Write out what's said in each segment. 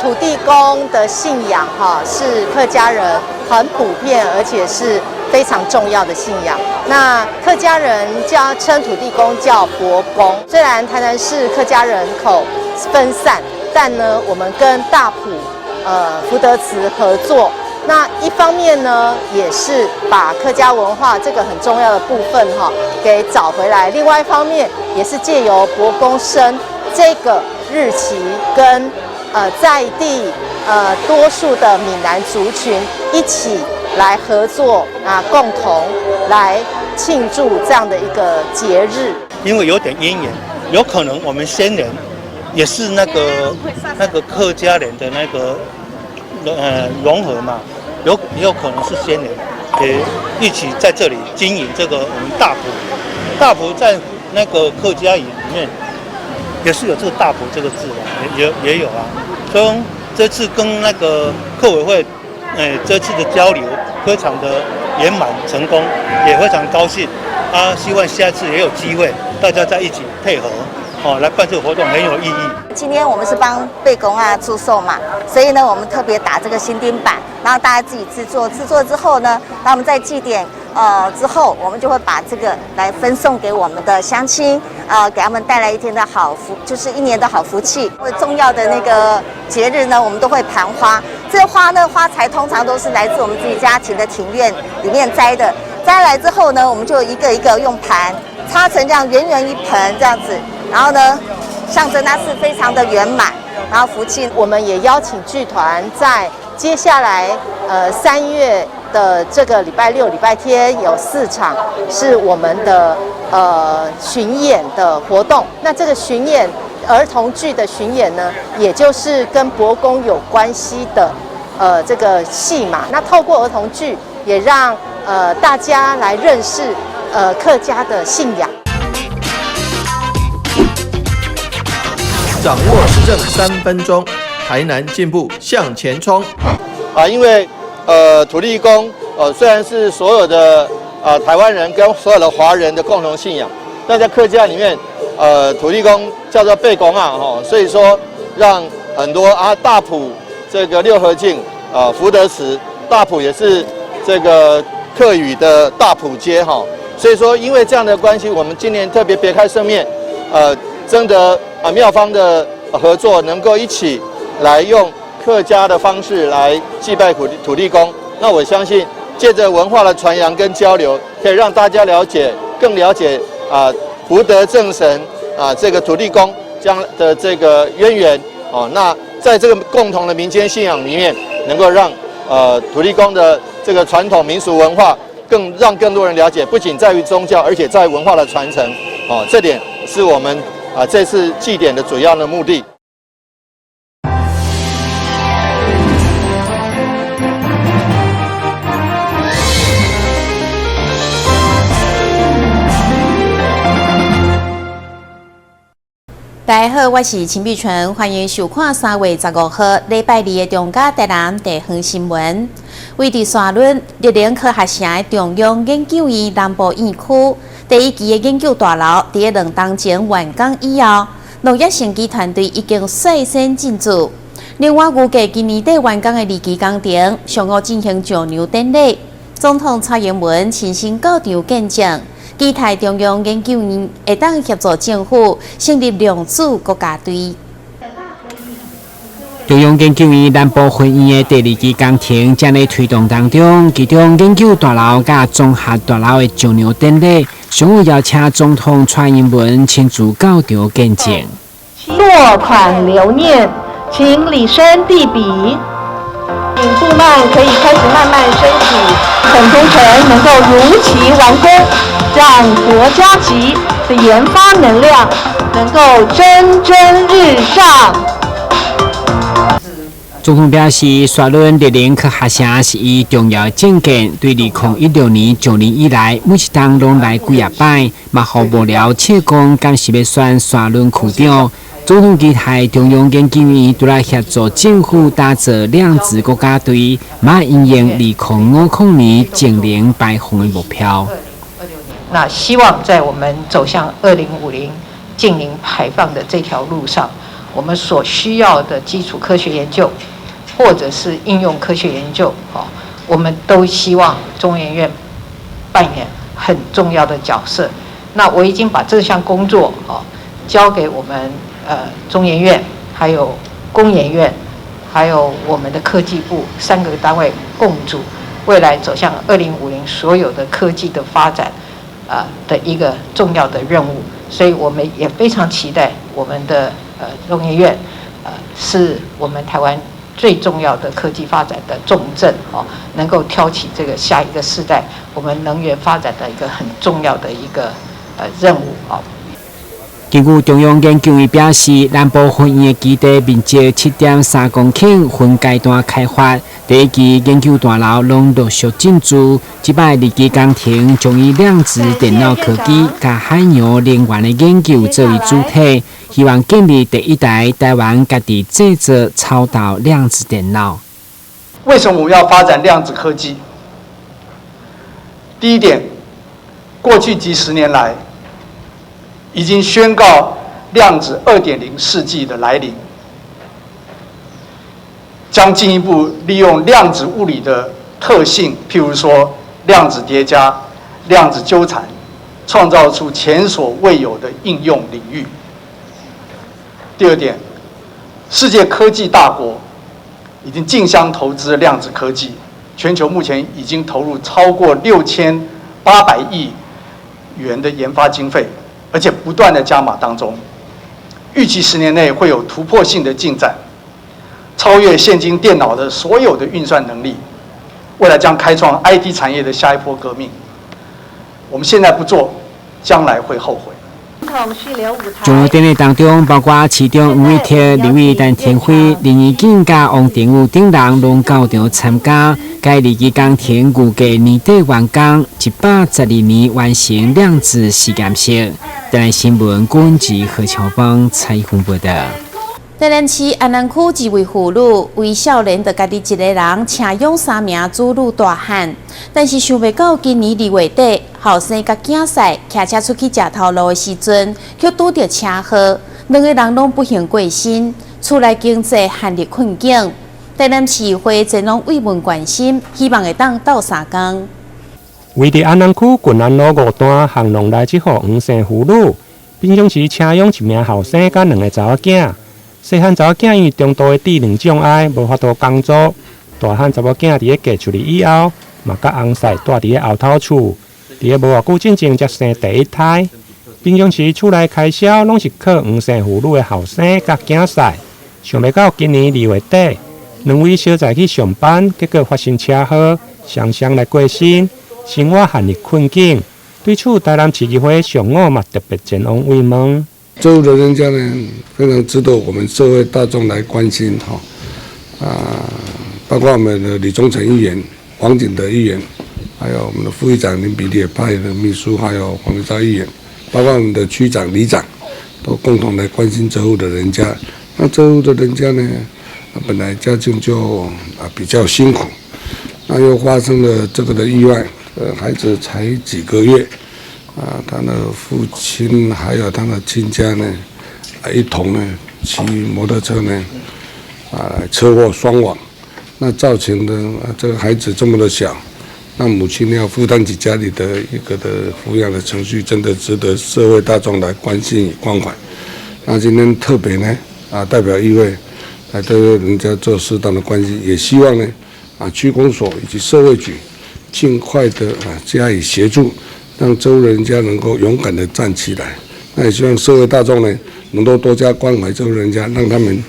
土地公的信仰哈，是客家人很普遍，而且是非常重要的信仰。那客家人叫稱土地公叫伯公。雖然台南市客家人口分散，但呢，我們跟大埔福德祠合作。那一方面呢，也是把客家文化這個很重要的部分哈給找回來；另外一方面，也是借由伯公生這個日期跟在地多數的閩南族群一起來合作啊，共同來慶祝這樣的一個節日。因為有點淵源，有可能我們先人也是那個客家人的那個融合嘛，也有可能是先人也一起在這裡經營這個我們大埔。大埔在那個客家語裡面也是有這個大埔這個字的，也有啊。所以這次跟那個客委會，這次的交流非常的圓滿成功，也非常高興啊！希望下次也有機會，大家在一起配合，哦，來辦這個活動很有意義。今天我們是幫伯公仔祝壽嘛，所以呢，我們特別打這個新丁板，然後大家自己製作，製作之後呢，那我們在祭典之後，我們就會把這個來分送給我們的鄉親，給他們帶來一天的好福，就是一年的好福氣。重要的那個節日呢，我們都會盤花，這個花呢，花材通常都是來自我們自己家庭的庭院裡面摘的，摘來之後呢，我們就一個一個用盤插成這樣圓圓一盆這樣子，然後呢，象徵它是非常的圓滿，然後福氣。我們也邀請劇團在接下來3月的這個禮拜六、禮拜天有4場是我們的巡演的活動。那這個巡演兒童劇的巡演呢，也就是跟伯公有關係的這個戲碼。那透過兒童劇，也讓大家來認識客家的信仰。掌握時政3分鐘，台南進步向前衝。啊，因為土地公雖然是所有的台灣人跟所有的華人的共同信仰，但在客家裡面，土地公叫做伯公仔吼，所以說讓很多啊大埔這個六合境啊福德祠，大埔也是這個客語的大埔街哈，所以說因為這樣的關係，我們今年特別別開生面，徵得啊廟方的合作，能夠一起來用客家的方式來祭拜土地公。那我相信借着文化的傳揚跟交流，可以讓大家了解，更了解啊福德正神啊這個土地公將的這個淵源哦。那在這個共同的民間信仰裡面，能夠讓土地公的這個傳統民俗文化更讓更多人了解，不僅在於宗教，而且在文化的傳承哦。這點是我們啊這次祭典的主要的目的。大家好，我是秦碧純，歡迎收看3月15號禮拜二的中嘉台南地方新聞。位佇沙崙綠能科學城的中央研究院南部院區第一期的研究大樓，佇咧2冬前完工以後，農業生技團隊已經率先進駐。另外，預計今年底完工的二期工程，上午進行上梁典禮，總統蔡英文親身到場見證。期待中央研究院會當協助政府成立量子國家隊。中央研究院南部分院的第二期工程正咧推動當中，其中研究大樓佮綜合大樓的上梁典禮，上午邀請總統蔡英文親自到場見證。落款留念，請李生遞筆。請布幔可以開始慢慢升起，本工程能夠如期完工，讓國家級的研發能量能夠蒸蒸日上。總統表示，沙崙綠能科學城是伊重要政見，對2016年上任以來，每一冬攏來幾仔擺，嘛予幕僚笑講，敢是欲選沙崙區長。總統期待中央研究院除來協助政府打造量子國家隊，嘛因應2050年淨零排放的目標。那希望在我們走向2050淨零排放的這條路上，我們所需要的基礎科學研究，或者是應用科學研究，哦，我們都希望中研院扮演很重要的角色。那我已經把這項工作哦交給我們中研院，還有工研院，還有我們的科技部三個單位共組，未來走向2050所有的科技的發展啊的一個重要的任務。所以我們也非常期待我們的中研院，是我們台灣最重要的科技發展的重鎮哦，能夠挑起這個下一個世代我們能源發展的一個很重要的一個任務啊。根據中央研究院表示，南部分院的基地面積7.3公頃，分階段開發。第一期研究大樓攏陸續進駐，這擺二期工程將以量子電腦科技佮海洋能源的研究作為主體，希望建立第一台台灣家己製造超導量子電腦。為什麼我們要發展量子科技？第一點，過去幾十年來，已經宣告量子2.0世紀的來臨，將進一步利用量子物理的特性，譬如說量子疊加、量子糾纏，創造出前所未有的應用領域。第二點，世界科技大國已經競相投資量子科技，全球目前已經投入超過6800億元的研發經費，而且不斷的加碼當中，預計10年內會有突破性的進展，超越現今電腦的所有的運算能力，未來將開創 IT 產業的下一波革命。我們現在不做，將來會後悔。重要典禮當中，包括市長黃偉哲、立委陳亭妃、林宜景佮王定宇等人攏到場參加。該二期工程預計年底完工，112年完成量子實驗室。台南新聞郭文何秋芳採訪報道。台南市安南區一位婦女為少年就家己一個人請養三名子女大漢，但是想袂到今年2月底，後生佮囝婿騎車出去食頭路的時陣，卻拄著車禍，兩个人攏不幸過身，厝內經濟陷入困境。台南市議會前往慰問關心，希望會當鬥相共。位佇安南區郡安路5段巷弄內這戶黃姓婦女，平常時請養一名後生佮兩个查某囝。細漢查某囝因為中度的智能障礙，無法度工作。大漢查某囝佇咧嫁出去以後，嘛佮翁婿蹛佇咧後頭厝，佇咧無偌久進前才生第一胎。平常時厝內開銷攏是靠黃姓婦女的後生佮囝婿。想袂到今年2月底，兩位小載去上班，結果發生車禍，雙雙來過身，生活陷入困境。對此，台南市議會上午嘛特別前往慰問。這戶的人家呢，非常值得我們社會大眾來關心哈，啊，包括我們的李宗成議員、黃景德議員，還有我們的副議長林比利派的秘書，還有黃立昭議員，包括我們的區長、里長，都共同來關心這戶的人家。那這戶的人家呢，本來家境就比較辛苦，那又發生了這個的意外，孩子才幾個月。啊，他的父親還有他的親家呢，一同呢騎摩托車呢，啊，車禍雙亡，那造成的這個孩子這麼的小，那母親要負擔起家裡的一個的撫養的程序，真的值得社會大眾來關心與關懷。那今天特別呢，啊，代表議會來對人家做適當的關心，也希望呢，啊，區公所以及社會局盡快的啊加以協助。讓這戶人家能夠勇敢的站起來，那也希望社會大眾呢能夠多加關懷這戶人家，讓他們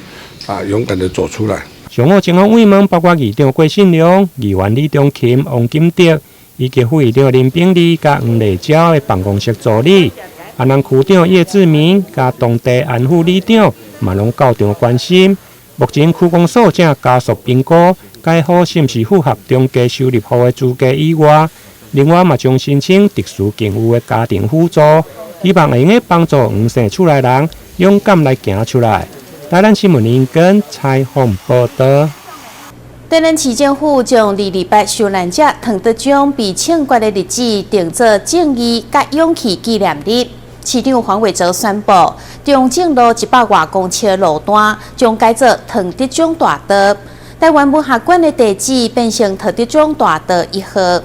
啊勇敢的走出來。上午前往慰問，包括議長郭信良、議員李中琴、王金德，以及副議長林炳利佮黃麗嬌的辦公室助理，安南區長葉志明佮當地安副里長嘛攏到場關心。目前區公所正加速評估，該戶是毋是符合中低收入戶的資格以外，另外嘛將申請特殊境遇的家庭輔助，希望會用幫助黃姓厝內人勇敢來行出來。台南新聞林根採訪報道。台南市政府將228受難者唐德宗被槍決的日子定做正義佮勇氣紀念日。市長黃偉哲宣布，中正路一百外公尺路段將改做唐德宗大道，台灣文學館的地址變成唐德宗大道1號。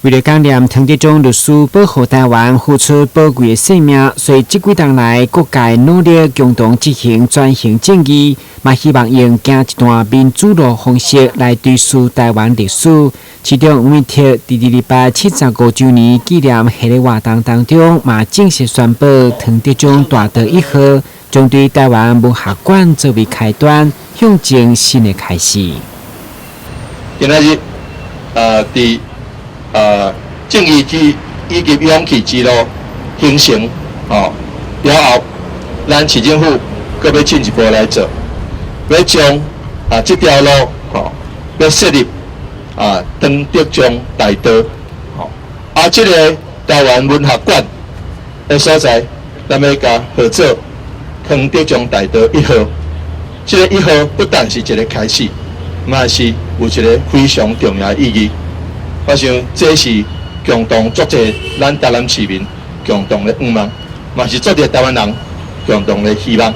為了感念唐德宗律師保護台灣，付出寶貴的性命，所以這幾冬來各界努力共同執行轉型正義，嘛希望用行一段民主路方式來追溯台灣歷史。市長吳明哲佇2025周年紀念系列活動當中，嘛正式宣布唐德宗大道1號將對台灣文學館作為開端，向前新的開始。今仔日，佇正義之以及勇氣之路形成了後，咱市政府閣欲進一步來做，欲將這條路欲設立唐德宗大道，這个台灣文學館的所在，咱欲共號做唐德宗大道1號。這个1號不但是一个開始，嘛是有一个非常重要的意義。我想這是共同足濟咱台南市民共同的願望，嘛是足濟台灣人共同的希望。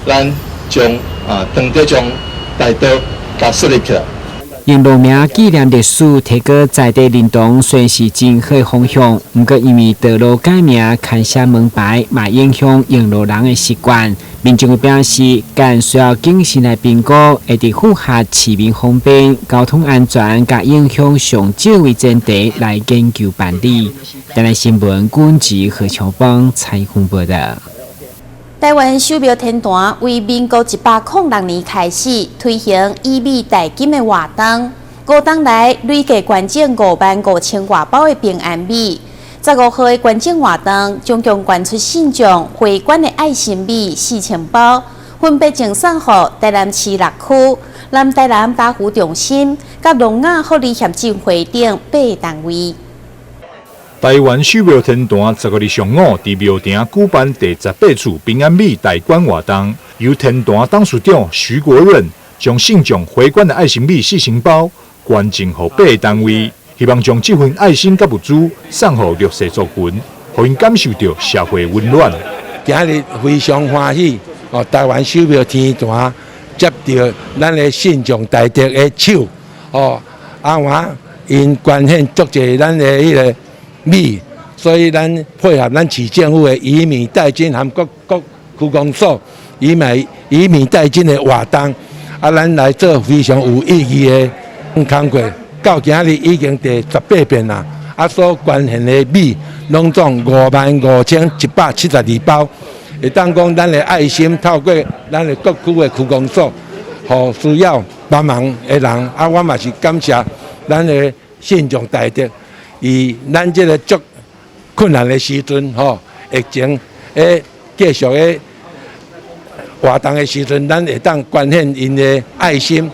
咱將唐德宗大道共設立起來。用路名紀念歷史，提高在地認同，雖然是真好的方向。毋過因為道路改名、牽涉門牌，嘛影響用路人的習慣。民眾表示，更需要謹慎來評估，會佇符合市民方便、交通安全、佮影響上少為前提來研究辦理。台南新聞，軍籍何秋芳採訪報道。台灣守廟天壇為民國106年開始推行以米代金的活動，五冬來累計捐贈5萬5千外包的平安米。15號的捐贈活動，總共捐出信眾會館的愛心米4000包，分別贈送予台南市6區、南台南家扶中心、佮聾啞福利協進會等八个單位。台灣守廟天壇15日上午佇廟埕舉辦第18次平安米代捐活動，由天壇董事長徐國潤將信眾回捐的愛心米4000包捐贈予八个單位，希望將這份愛心佮物資送予弱勢族群，予𪜶感受著社會溫暖。今日非常歡喜，台灣守廟天壇接著咱的信眾大德的手，阿華𪜶捐獻足濟咱的彼个米，所以咱配合咱市政府的以米代金和各各區公所以米以米代金的活動，咱來做非常有意義的工作。到今日已經第18遍啦，所捐獻的米攏總55,172包，會當講咱的愛心透過咱的各區的區公所，予需要幫忙的人，我嘛是感謝咱的信眾大德。以咱這个足困難的時陣，疫情咧繼續咧活動的時陣，咱會當捐獻𪜶的愛心。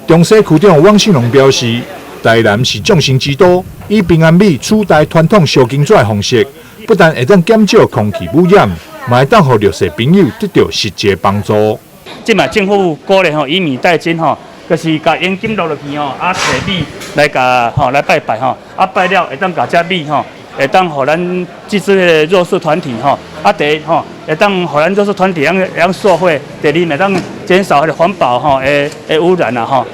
中西區長汪信龍表示，台南是眾神之都，以平安米取代傳統燒金紙的方式，不但會當減少空氣污染，嘛會當予弱勢朋友得著實際幫助。這擺政府鼓勵以米代金就是共現金落落去，提米來共來拜拜，拜了會當共這米會當予咱這些弱勢團體第一會當予咱弱勢團體會當受惠，第二會當減少彼个環保的污染啦。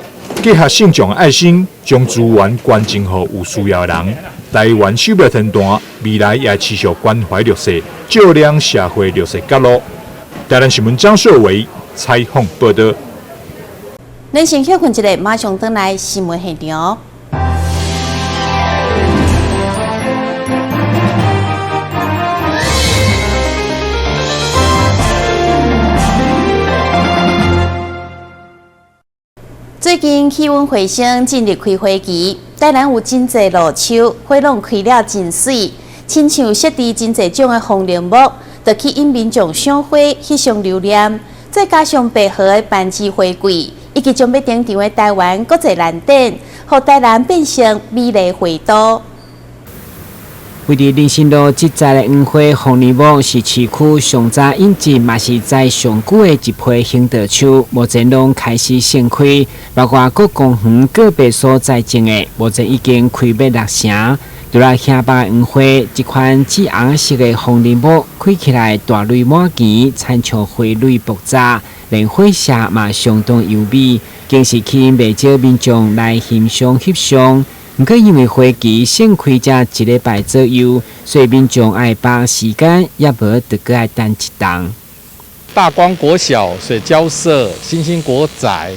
結合信眾愛心，將資源捐贈予有需要的人。台灣守廟天壇未來也持續關懷弱勢，照亮社會弱勢角落。台南新聞張秀維採訪報道。咱先歇睏一下，馬上轉來新聞現場。最近氣溫回升，進入開花期，台南有真濟路樹，花攏開了真媠，親像設置真濟種的風鈴木，就去引民眾賞花、翕相留念。再加上白河的攀枝花季，以及將欲登場的台灣國際蘭展，予台南變成美麗花都。位佇林森路這栽的黃花風鈴木是市區上早引進，嘛是栽上久的一批行道樹，目前攏開始盛開，包括各公園個別所在種的，目前已經開欲六成。除了遐白黃花，這款紫紅色的風鈴木開起來大蕊滿枝，親像花蕊爆炸，連花色嘛相當優美，更是吸引袂少民眾來欣賞翕相。毋過因為花期盛開才一禮拜左右，所以民眾愛把握時間，抑無就閣愛等一冬。大光國小、水交社、新興國宅、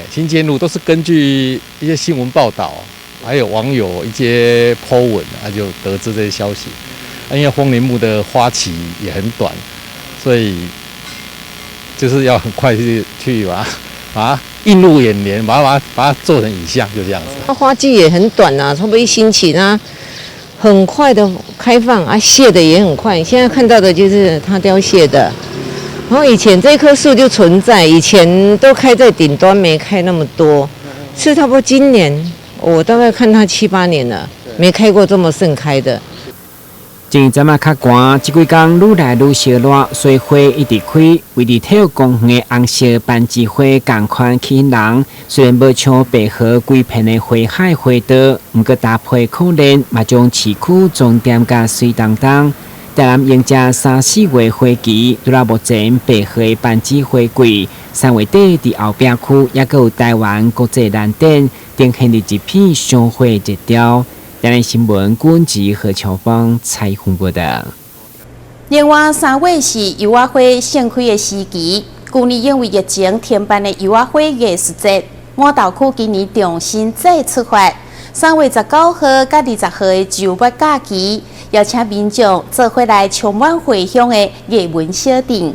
新建路都是根據一些新聞報道，還有網友一些 po 文，就得知這些消息。因為風鈴木的花期也很短，所以就是要很快去把它映入眼簾，把它做成影像，就這樣子。花季也很短啊，差不多一星期呢，很快的開放啊，謝的也很快。現在看到的就是它凋謝的。然後以前這棵樹就存在，以前都開在頂端，沒開那麼多。是差不多今年，我大概看它七八年了，沒開過這麼盛開的。前陣仔較寒，這幾工愈來愈燒熱，所以花一直開。位佇體育公園的紅色攀枝花仝款吸引人，雖然無像白河規片的花海花多，毋過搭配可憐，嘛將市區裝點甲媠當當。台南迎接三四月花期，除了目前白河的攀枝花季，3月底佇後壁區猶閣有台灣國際蘭展，呈現佇一片賞花熱潮。台南新聞郭吉何喬芳採訪報道。另外，3月是柚仔花盛開的時期。舊年因為疫情停辦的柚仔花藝術節，麻豆區今年重新再出發。3月19號佮20號的週末假期，邀請民眾做伙來充滿花香的藝文小鎮。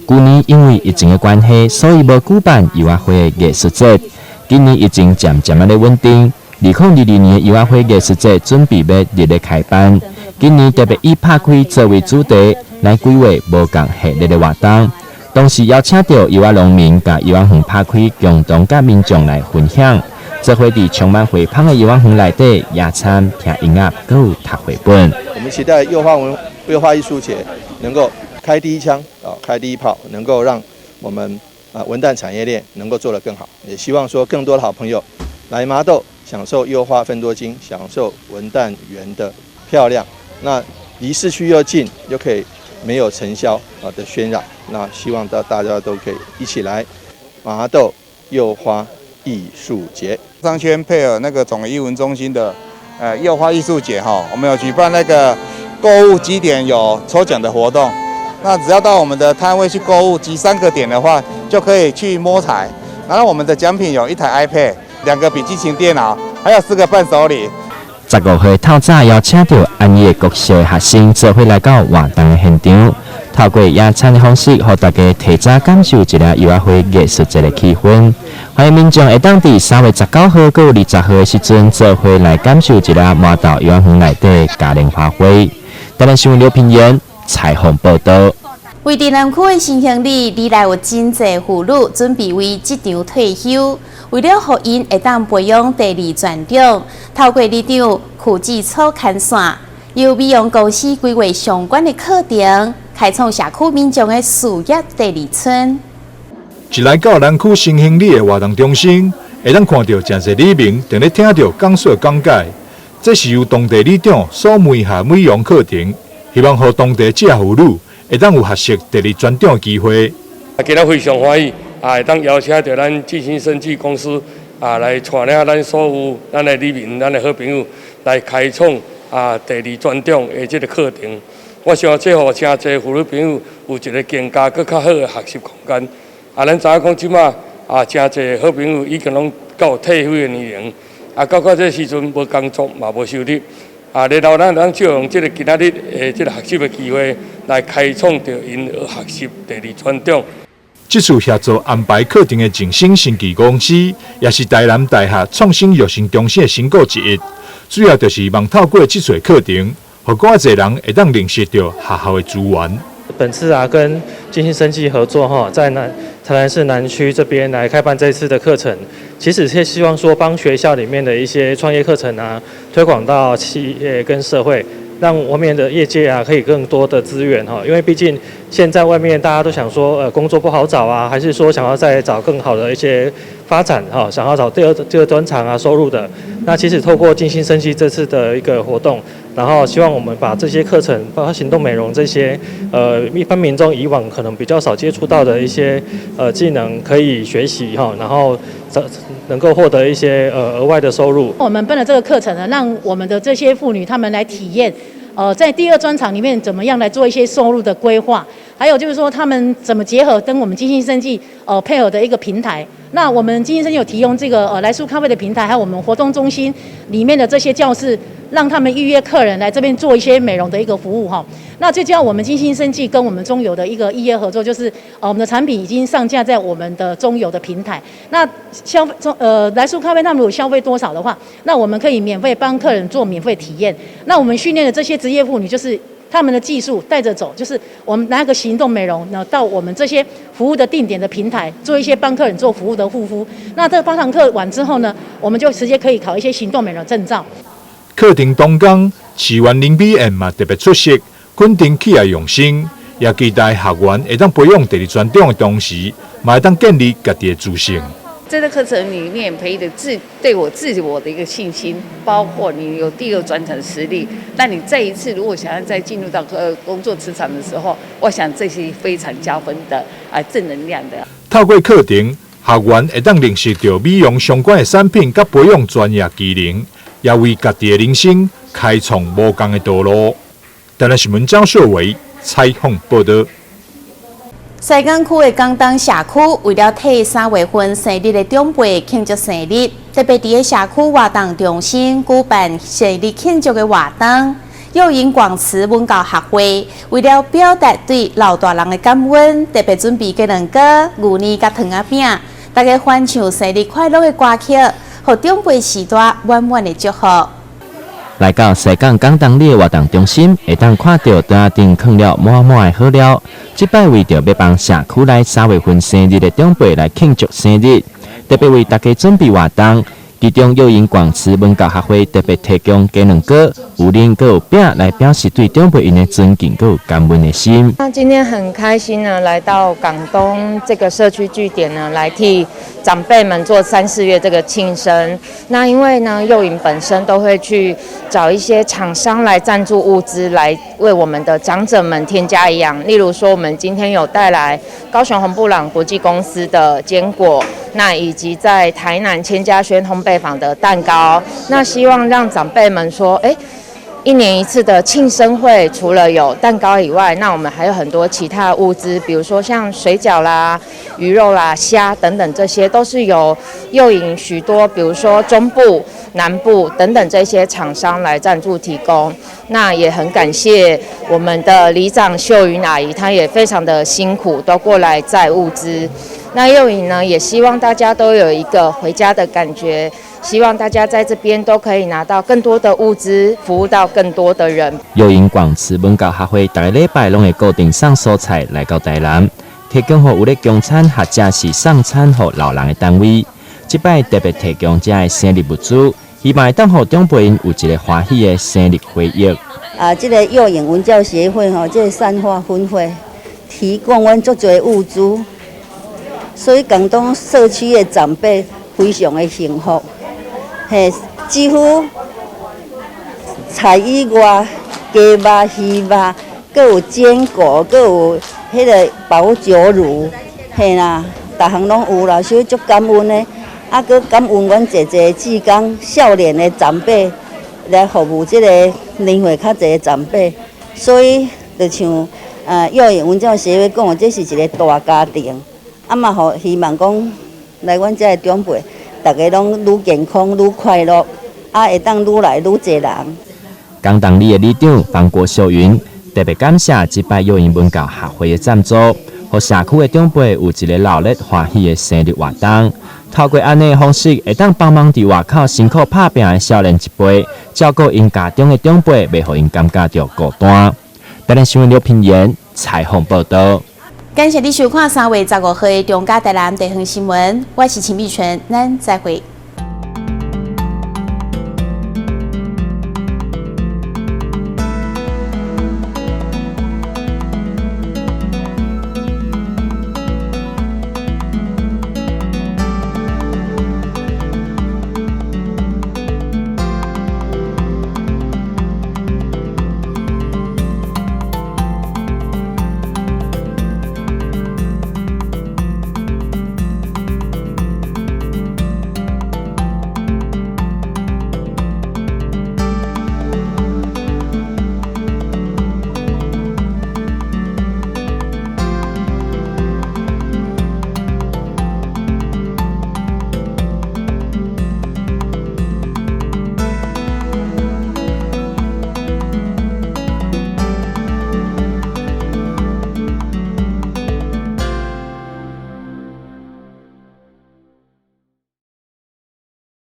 舊年因為疫情的關係，所以無舉辦柚仔花的藝術節。今年疫情漸漸仔咧穩定。2022年的柚仔花藝術節準備欲熱烈開辦，今年特別以拍開作為主題來規劃無仝系列的活動，同時邀請著柚仔農民共柚仔園拍開，共同佮民眾來分享，做伙佇充滿花香的柚仔園內底野餐、聽音樂、閣有讀繪本。我們期待柚花藝術節能夠開第一槍啊，開第一炮，能夠讓我們文旦產業鏈能夠做得更好，也希望說更多的好朋友來麻豆。享受柚花芬多精，享受文旦園的漂亮，那離市區又近，又可以沒有塵囂的喧擾。那希望大家都可以一起來麻豆柚花藝術節。商圈配合那個總藝文中心的柚花藝術節哈，我們有舉辦那個購物集點有抽獎的活動。那只要到我們的攤位去購物集3個點的話，就可以去摸彩。然後我們的獎品有一台 iPad，2個筆記型電腦，還有4個伴手禮。15號透早邀請著安業國小的學生做伙來到活動的現場，透過野餐的方式，予大家提早感受一下柚仔花藝術節的氣氛。歡迎民眾會當佇3月19號閣20號的時陣，做伙來感受一下麻豆柚仔園內底嘉年華會。台南新聞劉品言採訪報道。位佇南區的新興里，歷來有真濟婦女準備為職場退休。為了予𪜶會當培養第二專長，透過里長許志初牽線，由美容公司規劃相關的課程，開創社區民眾的事業第二春。一來到南區新興里的活動中心，會當看著誠濟里民正咧聽著講說講解。這是由當地里長所梅下美容課程，希望予當地這婦女會當有學習第二專長的機會。今仔非常歡喜，會當邀請著咱進新生技公司來帶領咱所有咱的里民、咱的好朋友來開創第二專長的這個課程。我想這予誠濟婦女朋友有一個更加閣較好的學習空間。咱知影講這馬誠濟好朋友已經攏到退休的年齡，到到這時陣無工作嘛無收入。然後咱通借用這個今仔日的這個學習的機會，來開創著𪜶學習第二專長。這次協助安排課程的靜心生技公司，也是台南大學創新育成中心的成果之一。主要就是望透過這次課程，予閣較濟人會當認識著學校的資源。本次跟靜心生技合作哈，在南台南市南區這邊來開辦這次的課程，其實是希望說幫學校裡面的一些創業課程啊，推廣到企業跟社會，讓外面的業界啊可以更多的資源哈。因為畢竟現在外面大家都想說，工作不好找啊，還是說想要再找更好的一些發展哈，想要找第二專長啊收入的。那其實透過靜心生技這次的一個活動，然後希望我們把這些課程，包括行動美容這些，一般民眾以往可能比較少接觸到的一些技能，可以學習哈，然後能夠獲得一些額外的收入。我們辦了這個課程呢，讓我們的這些婦女她們來體驗，在第二專長裡面怎麼樣來做一些收入的規劃，還有就是說他們怎麼結合跟我們靜心生技配合的一個平台。那我們靜心生技有提供這個來舒咖啡的平台，還有我們活動中心裡面的這些教室，讓他們預約客人來這邊做一些美容的一個服務哈。那最主要我們靜心生技跟我們中油的一個異業合作，就是我們的產品已經上架在我們的中油的平台。那消費中來舒咖啡他們如果消費多少的話，那我們可以免費幫客人做免費體驗。那我們訓練的這些職業婦女，就是他們的技術帶着走，就是我們拿個行動美容呢，到我們這些服務的定點的平台，做一些幫客人做服務的護膚。那這八堂課完之後呢，我們就直接可以考一些行動美容證照。課程當中，市議員林美燕嘛特別出席，肯定企業用心，也期待學員會當培養第二專長的同時，嘛會當建立家己的自信。在這課程裡面培育的對我自我的一個信心，包括你有第二專長實力，那你再一次如果想要再進入到工作職場的時候，我想這是非常加分的啊，正能量的。透過課程，學員會當認識著美容相關的產品，佮培養專業技能，也為家己的人生開創無仝的道路。台南新聞張秀偉採訪報導。西港區的港東社區為了替3月份生日的長輩慶祝生日，特別佇个社區活動中心舉辦生日慶祝的活動。幼銀廣慈文教協會為了表達對老大人的感恩，特別準備雞卵糕、牛奶佮糖仔餅，大家歡唱生日快樂的歌曲，予長輩時代滿滿的祝福。來到西港港東里的活動中心，會當看著桌仔頂囥了滿滿的好料。這擺為著欲幫社區內3月份生日的長輩來慶祝生日，特別為大家準備活動。其中幼銀廣慈文教協會特別提供雞卵糕、牛奶閣有餅來表示對長輩𪜶的尊敬閣有感恩的心。那今天很開心呢，來到港東這個社區據點呢，來替長輩們做三四月這個慶生。那因為呢，幼銀本身都會去找一些廠商來贊助物資，來為我們的長者們添加營養。例如說，我們今天有帶來高雄紅布朗國際公司的堅果，那以及在台南千家軒烘焙坊的蛋糕。那希望讓長輩們說，哎，一年一次的慶生會，除了有蛋糕以外，那我們還有很多其他物資，比如說像水餃啦、魚肉啦、蝦等等，這些都是由幼銀許多，比如說中部、南部等等這些廠商來贊助提供。那也很感謝我們的里長秀雲阿姨，她也非常的辛苦，都過來載物資。那幼銀呢，也希望大家都有一個回家的感覺，希望大家在這邊都可以拿到更多的物資，服務到更多的人。幼銀廣慈文教協會逐个禮拜攏會固定送蔬菜來到台南，提供予有咧供餐或者是送餐予老人的單位。這擺特別提供遮的生日物資，希望會當予長輩𪜶有一個歡喜的生日回憶。啊，這個幼銀文教協會吼，這個善化分會提供阮足濟物資，所以港東社區的長輩非常的幸福，嘿，幾乎菜以外，雞肉、魚肉，閣有堅果，閣有彼個保酒乳，嘿啦，逐項攏有啦，所以足感恩的。啊，閣感恩阮濟濟志工少年的長輩來服務這個年歲較濟的長輩，所以就像幼銀文教協會講的，這是一個大家庭，啊嘛予希望講來阮遮的長輩，逐家攏愈健康愈快樂，啊會當愈來愈濟人。港東里的里長方郭秀雲特別感謝這擺幼銀文教協會的贊助，予社區的長輩有一個熱鬧歡喜的生日活動。透過按呢的方式，會當幫忙佇外口辛苦拍拚的少年一輩，照顧𪜶家中的長輩，袂予𪜶感覺著孤單。台南新聞劉品言採訪報導。感謝你收看3月15號的中嘉台南地方新聞，我是秦美純，咱再會。